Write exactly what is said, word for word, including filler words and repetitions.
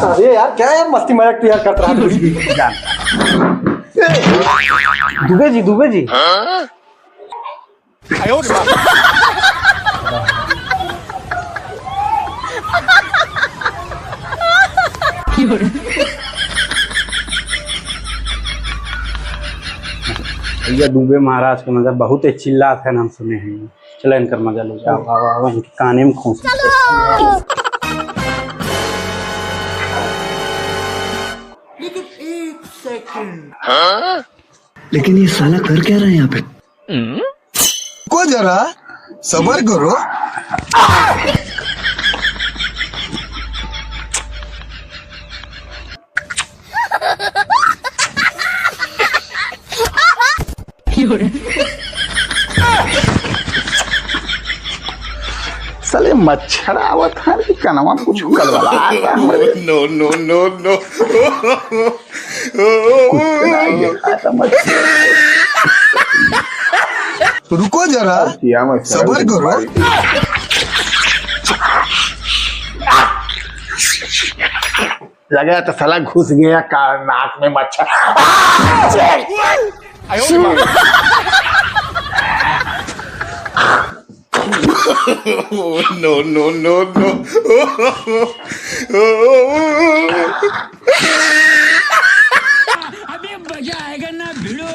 अरे यार, क्या यार मस्ती मजाक तू यार करत रहा तू? दुबे जी, दुबे जी। भैया दुबे महाराज के मजा बहुत ही चिल्लात है, हम सुने हैं। चलो इनकर मजा ले जाओ, आओ, आओ, इनके काने में खोंस। लेकिन ये साला कर क्या रहा है यहाँ पे? रुको जरा, सबर करो। साले मच्छर आवत है कि कनवा में कुछ कलवला आता है। No, no, no, no। कुछ तो नहीं है, आता मच्छर। रुको जरा, या मच्छर सबर करो। लगा तो साला घुस गया का नाक में मच्छर। No, no, no, no। अभी मजा आएगा ना भिड़ो।